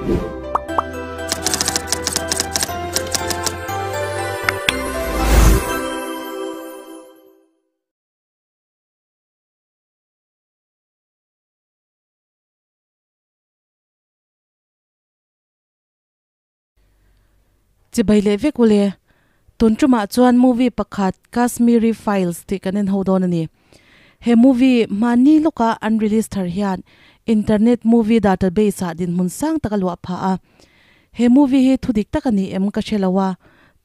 Chibai leh vek ule. Tun tumah chuan movie pakhat Kashmiri Files tih kan en ho dawn a ni. He movie hmani lawka an release thar hian internet movie database ah dinhmun sang tak a luah phah a. He movie hi thudik tak a ni em ka hre lo a,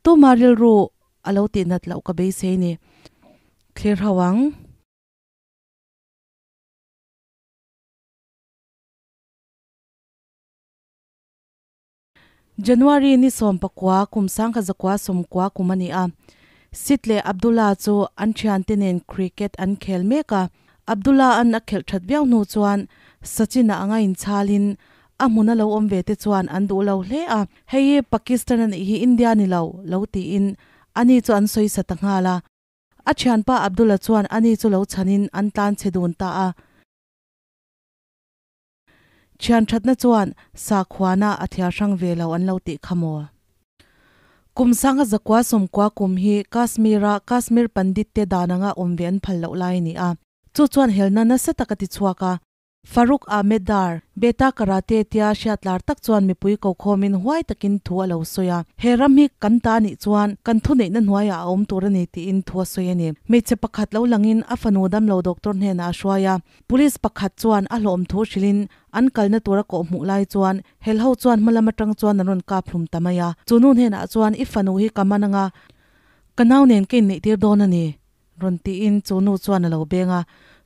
tuma rilru a lo tihnat loh ka beisei ni. Thlir ho ang. January ni 19 kum 1990 kum a ni a, Sid leh Abdullah chu an thiante nen cricket an khel mek a. Abdullah an a khelh that viau hnu chuan Sachin-a anga inchhalin a hmun a lo awm ve te chuan an duh lo hle a, hei hi Pakistan a nih hi India ni lo, lo tiin ani chu an sawi sa ta nghal a. A thianpa Abdullah chuan ani chu lo chhanin an tlan chhe dun ta a. Thian thatna chuan sakhuana a thiar hrang ve lo an lo tih kha maw? Kum 1990 kum hi Kashmir-a Kashmir Pandit te dan anga awm ve an phal loh lai a ni a. Chu chuan helna nasa tak a ti chhuak a. Farooq Ahmed Dar, Beta Karate tia hriatlar tak chuan mipui kokhawmin huai takin thu a lo sawi a. He ram hi kan ta anih chuan kan thuneihna hnuaiah a awm tur a ni tiin thu a sawi a ni. Hmeichhe pakhat lo langin a fanu damlo doctor hnenah a hruai a. Police pakhat chuan a hlawm thu hrilhin an kalna tura kawh hmuh lai chuan helho chuan hmalam atang chuan an rawn kap hlum ta mai a. Chu nu hnenah chuan i fanu hi ka man anga ka nau nen ka inneihtir dawn a ni. Rawn tiin chu nu chuan a lo beng a,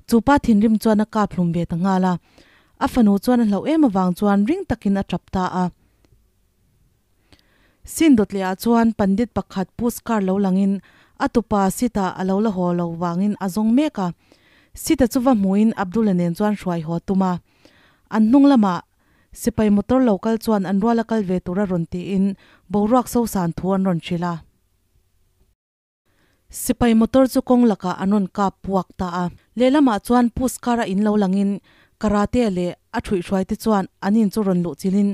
chu pa thinrim chuan a kap hlum ve ta nghal a. A fanu chuan a hlauh em avang chuan ring takin a tap ta a. Sin dawtliah chuan Pandit pakhat Puskar lo langin a tupa Sita a lo la haw lo vangin a zawng mek a. Sita chu va hmuhin Abdul-a nen chuan hruai haw a tum a. An hnung lamah sipai motor lo kal chuan an ruala kal ve tura rawn tiin boruak sosan thu an rawn hrilh a. Sipai motor chu kawng lakah an rawn kap puak ta a. Lehlamah chuan Puskar-a in lo langin Karate leh a ṭhuihhruaite chuan an in chu rawn luh chilhin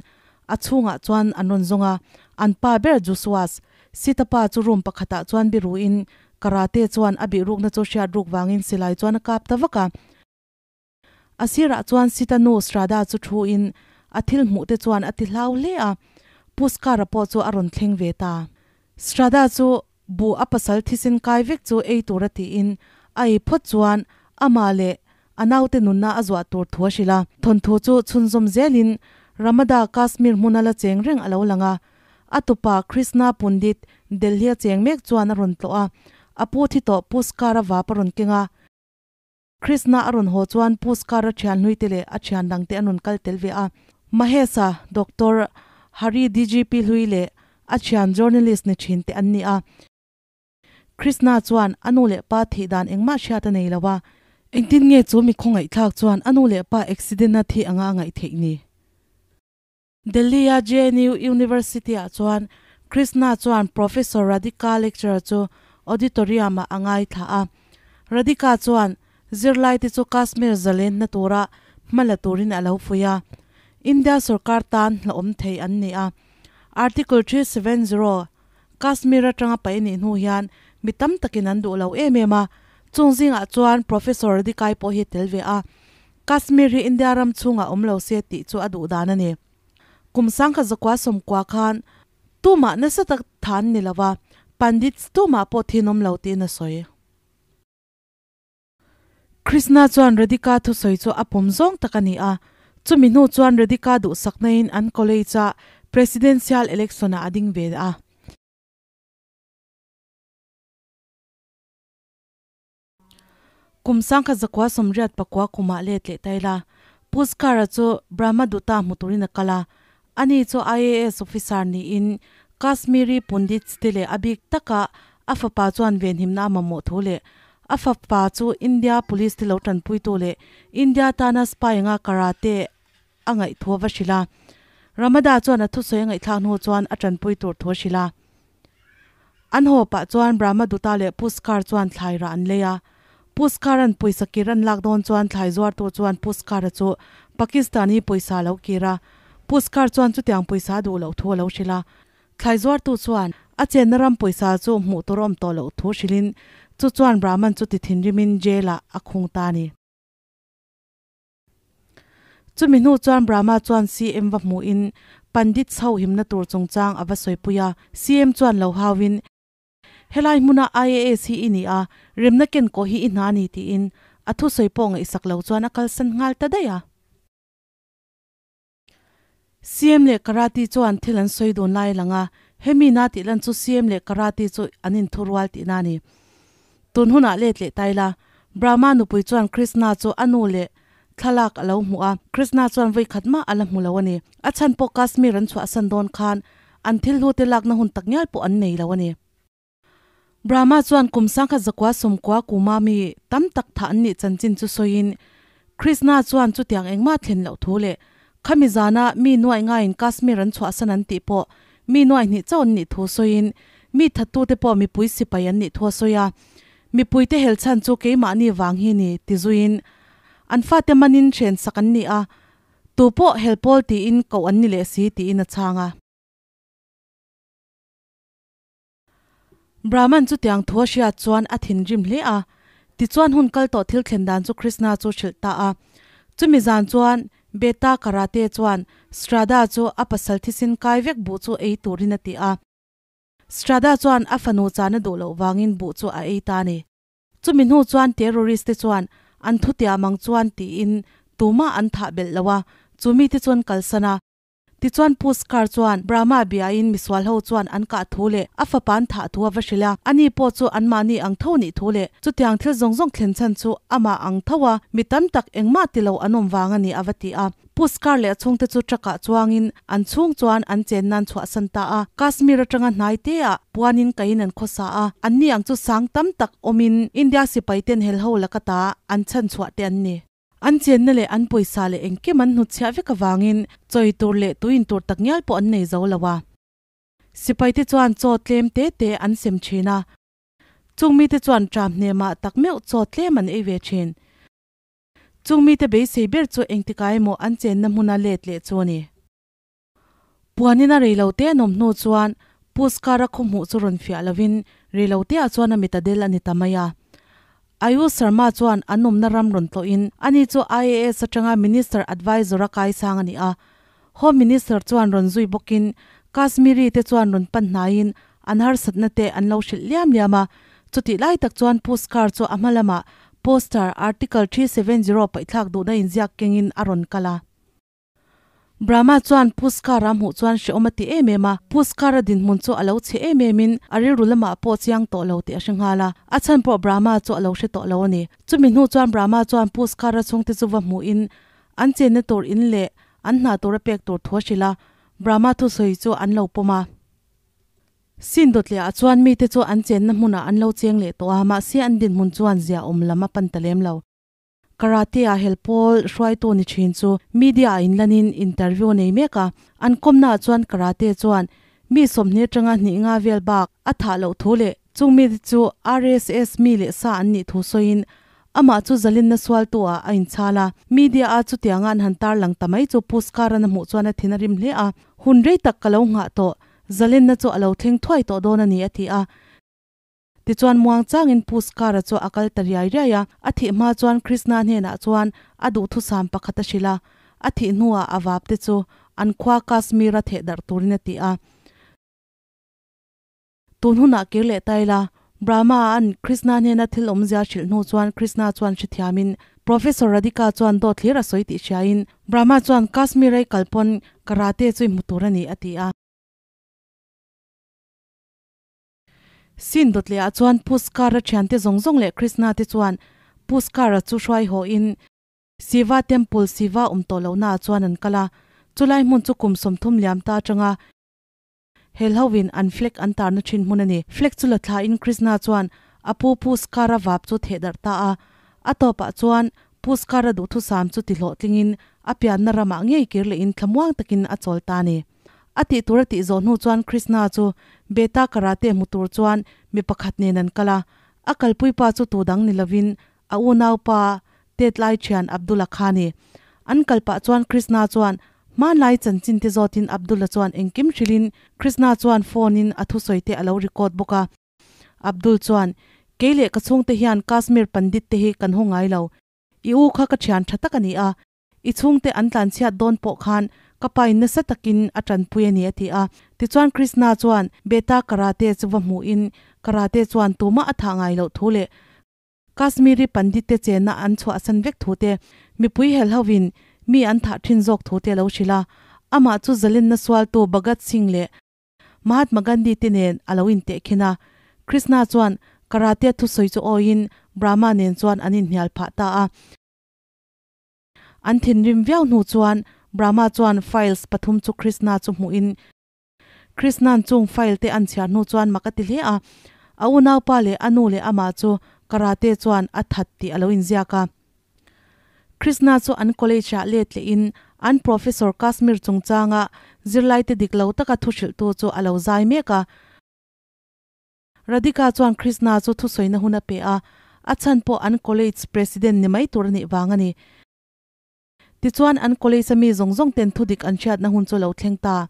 a chhungah chuan an rawn zawng a. An pa ber Josuas, Sita pa chu room pakhatah chuan biruin Karate chuan a bihrukna chu hriat ruk vangin silai chuan a kap ta vak a. A sirah chuan Sita nu Srada chu thuin a thil hmuh te chuan a ti hlau hle a, Puskara pawh chu a rawn thleng ve ta. Srada chu buh a pasal thisen kai vek chu ei tura tiin a ei phawt chuan amah leh a naute nunna a zuah tur thu a hrilh a. Thawnthu chu chhunzawm zelin Ramada Kashmir hmuna la cheng reng a lo lang a, a tupa Krishna Pundit Delhi-a cheng mek chuan a rawn tlawh a, a pu thi tawh Puskara vap a rawn keng a. Krishna a rawn haw chuan Puskar a thian hlui te leh a thian dang te an rawn kal tel ve a. Mahesa, Doctor Hari DGP hlui leh a thian journalist ni thin te an ni a. Krishna chuan a nu leh pa thih dan engmah hriat a nei lo a. Engtin nge chu mi khawngaihthlak chuan a nu leh pa accident a thih anga a ngaih theih ni? Delhi-a JNU University-ah chuan Krishna chuan Professor Radhika lecture chu auditorium-ah a ngaithla a. Radhika chuan zirlaite chu Kashmir zalenna tura hma la turin a lo fuih a. India sorkar tan hlauhawm thei an ni a. Article 370, Kashmir atanga paih nih hnu hian mi tam takin an duh lo em em a. Chung zingah chuan Professor Radhika-i pawh hi a tel ve a. Kashmir hi India ram chhungah awm lo se tih chu a duh dan a ni. Kum 1990 khan tumah nasa tak than ni lova, Pandits tumah pawh thinawm lo tiin a sawi. Krishna chuan Radhika thusawi chu a pawm zawng tak a ni a, chumi hnu chuan Radhika duhsakna-in an college-a Presidential election-ah a ding ve a. Kum 1989 kumah let leh ta ila, Pushkar-a chu Brahmadutta hmu turin a kal a. Ani chu IAS officer niin Kashmiri Pundits te leh a bik taka a fapa chuan venhimna a mamawh thu leh a fapa chu India Police te lo tanpuitu leh India tana spy anga karate a ngaih thu a va hrilh a. Ramada chuan a thusawi a ngaihthlak hnu chuan a tanpui tur thu a hrilh a. An haw pah chuan Brahmadutta leh Pushkar chuan thlai rah an lei a. Pushkar-a'n pawisa kir an lak dawn chuan thlai zuartu chuan Pushkar-a chu Pakistani pawisa a lo kir a. Puskar chuan chutiang pawisa a duh loh thu a lo hrilh a. Thlai zuartu chuan a chenna ram pawisa chu hmuh tur a awm tawh loh thu hrilhin chu chuan Brahman chu ti thinrimin jail ah a khung ta a ni. Chumi hnu chuan Brahma chuan CM va hmuhin Pandit chho himna tur chungchang a va sawipui a, CM chuan lo hauin, Helai hmuna IAS hi i ni a, remna ken kawh hi i hna a ni tiin a thusawi pawh ngaihsak lo chuan a kalsan nghal ta daih a. CM leh Karate chuan thil an sawi dun lai lang a, hemi na tih lan chu CM leh Karate chu an inthurual tihna a ni. Tun hunah let leh ta ila, Brahma nupui chuan Krishna chu a nu leh thlalak a lo hmuh a, Krishna chuan vawi khat mah a la hmu lo a ni. A chhan pawh Kashmir an chhuahsan dawn khan an thil hlute lakna hun tak ngial pawh an nei lo a ni. Brahma chuan kum sangkhat zakua sawmkua kuma mi tam tak thah an nih chanchin chu sawiin Krishna chuan chutiang engmah thlen loh thu leh khami zana mi nuaih ngaiin Kashmir an chhuahsan an tih pawh mi nuaih hnih chauh an nih thu sawiin mi thattute pawh mipui sipai an nih thu a sawi a. Mipuite hel chhan chu keimahni vang hi ni ti zuiin an fate manin hrensak an ni a, tu pawh hel pawl tiin koh an ni leh si tiin a chhang a. Brahman chu tiang thu a hriat chuan a thinrim hle a, tichuan hun kal tawh thil thlen dan chu Krishna chu hrilh ta a. Chumi zan chuan Beta Karate chuan Shraddha chu a pasal thisin kai vek buh chu ei turin a ti a. Shraddha chuan a fanu chan a duh loh vangin buh chu a ei ta a ni. Chumi hnu chuan terrorist te chuan an thutiam ang chuan tiin tumah an thah belh lo a, chu mite chu an kalsan a. Tichuan Puskar chuan Brahma biain misual ho chuan an kah thu leh a fapa an thah thu a va hrilh a, ani pawh chu anmahni ang tho nih thu leh chutiang thil zawng zawng thlen chhan chu amah ang tho a, mi tam tak engmah ti lo an awm vang a ni a va ti a. Puskar leh a chhungte chu truck ah chuangin an chhung chuan an chen nan chhuahsan ta a, Kashmir atanga hnai te ah puanin kaiin an khawsa a, anni ang chu sang tam tak awmin India sipai ten helho laka ta an chhanchhuah te an ni. An chenna leh an pawisa leh engkim an hnutchhiah vek avangin chawi tur leh tuin tur tak ngial pawh an nei zo lo a. Sipaite chuan chaw tlem te te an sem thin a. Chung mite chuan tram hnemah tak meuh chaw tlem an ei ve thin. Chung mite beisei ber chu engtikah emaw an chenna hmuna let leh chu a ni. Puanin a reilote an awm hnu chuan Puskara khaw hmuh chu rawn fiah lovin reiloteah chuan a mit a del a ni ta mai a. Ayush Sharma chuan an awmna ram rawn tlawhin ani chu IAS atanga Minister Advisor a kaisang a ni a. Home Minister chuan rawn zui bawkin Kashmiri te chuan rawn pan hnaiin an harsatna te an lo hrilh liam liam a. Chutih lai tak chuan Puskar chu a hma lamah poster Article 370 paihthlak duhna inziak kengin a rawn kal a. Brahma chuan Puskara hmuh chuan hrehawm a ti em em a, Puskara dinhmun chu a lo chhe em em in a rilru lamah pawh chiang tawh lo tih a hre nghal a, a chhan pawh Brahma chu a lo hre tawh lo a ni. Chumi hnu chuan Brahma chuan Puskara chhungte chu va hmuh in an chenna tur in leh an hna tur a pek tur thu a hrilh a, Brahma thusawi chu an lo pawm a. Sin dawtliah ah chuan mite chu an chenna hmunah an lo cheng leh tawh a, mahse an dinhmun chuan ziaawm lam a pan ta lem lo. Karate-a hel pawl hruaitu ni thin chu media-ah inlanin interview a nei mek a, an kawmnaah chuan Karate chuan mi 20 atanga hnih nga vel bak a thah loh thu leh chung mite chu RSS mi leh sa an nih thu sawiin amah chu zalinna sualtu-ah a inchhal a. Media-a chutianga an han tarlang ta mai chu Pushkaran a hmuh chuan a thin a rim hle a, Hun rei tak ka lo nghah tawh, zalinna chu a lo thleng thuai tawh dawn a ni a ti a. Tichuan muang changin Puskara chu a kal ta riai riai a, a thih hma chuan Krishna hnenah chuan a duhthusam pakhat a hrilh a, a thih hnuah a vap te chu an khua Kashmir-a theh darh turin a ti a. Tun hunah kir leh ta ila, Brahma-a'n Krishna hnena thil awmzia hrilh hnu chuan Krishna chuan hrethiamin Professor Radhika chuan dawt hlir a sawi tih hriain Brahma chuan Kashmir-a i kal pawn karate chu i hmu tur a ni a ti a. Sin dawt lehah chuan Puskara thiante zawng zawng leh Krishna te chuan Puskara chu hruai haw in Siva temple Siva awm tawh lohna ah chuan an kal a, chulai hmun chu kum 30 liam ta atanga helho in an flag an tarna thin hmun a ni. Flag chu la thla in Krishna chuan a pu Puskara vap chu theh darh ta a, a tawpah chuan Puskara duhthusam chu ti hlawhtling in a pianna ramah ngei kir leh in thlamuang takin a chawl ta a ni. A tih tur a tih zawh hnu chuan Krishna chu Beta Karate hmu tur chuan mi pakhat nen an kal a, a kalpui pa chu tu dang ni lovin a unau pa tet lai thian Abdullah kha a ni. An kal pah chuan Krishna chuan Hmanlai chanchin te zawtin Abdul-a chuan engkim hrilhin Krishna chuan phone in a thusawi te a lo record bawk a. Abdul chuan, Kei leh ka chhungte hian Kashmir Pandit te hi kan haw ngai lo. I u kha ka thian tha tak a ni a. I chhungte an tlanchhiat dawn pawh khan ka pain nasa takin a tanpui a ni a ti a. Tichuan Krishna chuan Beta Karate chu va hmuhin Karate chuan tumah a thah ngai loh thu leh Kashmiri Pandit te chenna an chhuahsan vek thu te, mipui hel hovin mi an thah thin zawk thu te a lo hrilh a. Amah chu zalenna sualtu Bhagat Singh leh Mahatma Gandhi te nen a lo intehkhin a. Krishna chuan Karate thusawi chu awiin Brahma nen chuan an inhnial phah ta a. An thinrim viau hnu chuan Brahma chuan files pathum chu Krishna chu hmuhin Krishna'n chung file te an chhiar hnu chuan mak a ti hle a. A unaupa leh a nu leh amah chu Karate chuan a that tih a lo inziak a. Krishna chu an college ah let lehin an professor Kashmir chungchanga zirlaite dik lo taka thu hrilhtu chu a lo zai mek a. Radhika chuan Krishna chu thusawina hun a pe a, a chhan pawh an college president ni mai tur a nih vang a ni. Tichuan an college a mi zawng zawng ten thudik an hriatna hun chu lo thleng ta.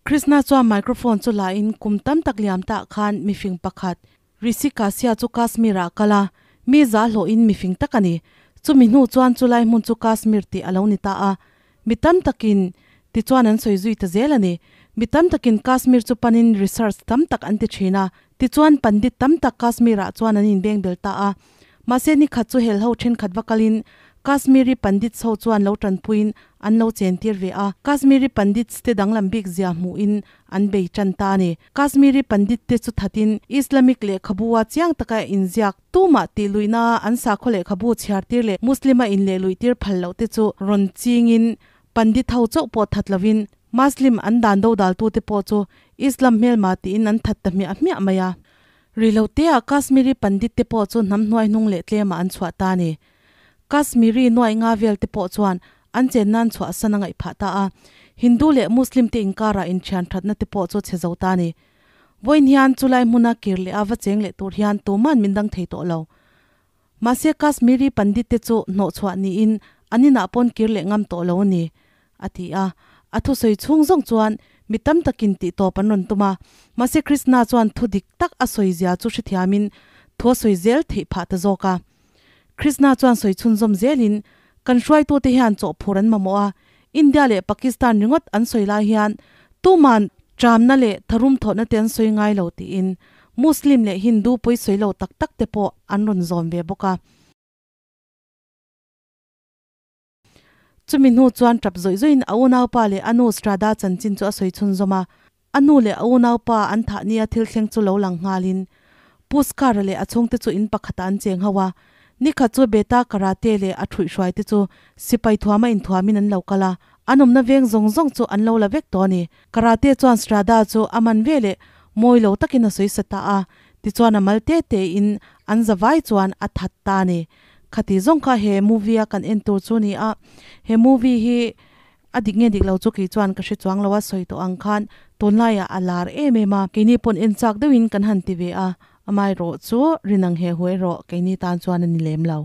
Krishna chuan microphone chu la in kum tam tak liam tah khan mifing pakhat Rishi Kasia chu Kashmir ah kal a, mi za hlawhin mifing tak a ni. Chumi hnu chuan chulai hmun chu Kashmir tih a lo ni ta a. Mi tam takin tichuan an sawi zui ta zel a ni. Mi tam takin Kashmir chu panin research tam tak an ti thin a. Tichuan Pandit tam tak Kashmir ah chuan an inbeng bel ta a. Mahse ni khat chu helho thenkhat va kalin Kashmiri Pandits ho chuan lo tanpuiin an lo chentir ve a. Kashmiri Pandits te danglam bik zia hmuhin an bei tan ta a ni. Kashmiri Pandit te chu thatin Islamic lehkhabu-a chiang taka inziak tumah tih luihna an sakhaw lehkhabu chhiartir leh Muslim-a inlehluihtir phal loh te chu rawn chingin Pandit ho chauh pawh that lovin Muslim an dan dodaltute pawh chu Islam hmelma tiin an that ta hmiah hmiah mai a. Rilotea Kashmiri Pandit te pawh chu hnam hnuai hnung leh tlemah an chhuah ta a ni. Kashmiri nuai nga vel te pawh chuan an chen nan chhuahsan a ngaih phah ta a, Hindu leh Muslim te inkarah inthian thatna te pawh chu chhe zo ta a ni. Vawiin hian chulai hmuna kir leh a va cheng leh tur hian tuman min dang thei tawh lo. Mahse Kashmiri Pandit te chu hnawhchhuah niin an inah pawn kir leh ngam tawh lo a ni, a ti a. A thusawi chhung zawng chuan mi tam takin tih tawp an rawn tum a, mahse Krishna chuan thu dik tak a sawi zia chu hrethiamin thu a sawi zel theih phah ta zawk a. Krishna chuan sawi chhunzawm zelin, Kan hruaitute hian chawhphur an mamawh a, India leh Pakistan ringawt an sawi lai hian tuman tramna leh tharum thawhna te an sawi ngai lo tiin Muslim leh Hindu pawisawi lo tak tak te pawh an rawn zawm ve bawk a. Chumi hnu chuan tap zawih zawihin a unaupa leh a nu Strada chanchin chu a sawi chhunzawm a. A nu leh a unaupa an thah nia thil thleng chu lo lang nghalin Pushkar-a leh a chhungte chu in pakhatah an cheng ho a. Nikhat chu Beta Karate leh a thuihhruaite chu sipai thuama inthuamin an lo kal a. An awmna veng zawng zawng chu an lo la vek tawh a ni. Karate chuan Strada chu a man ve leh mawi lo takin a sawi sa ta a. Tichuan a mal te tein an zavai chuan a that ta a ni. Khati zawng kha he movie a kan en tur chu ni a, he movie hi a dik nge dik lo chu kei chuan ka hre chuang lo a, sawi tawh ang khan tunlaiah a lar em em a, keini pawn en chak deuhin kan han ti ve a, amaherawh chu rinang he hu erawh keini tan chuan a ni lem lo.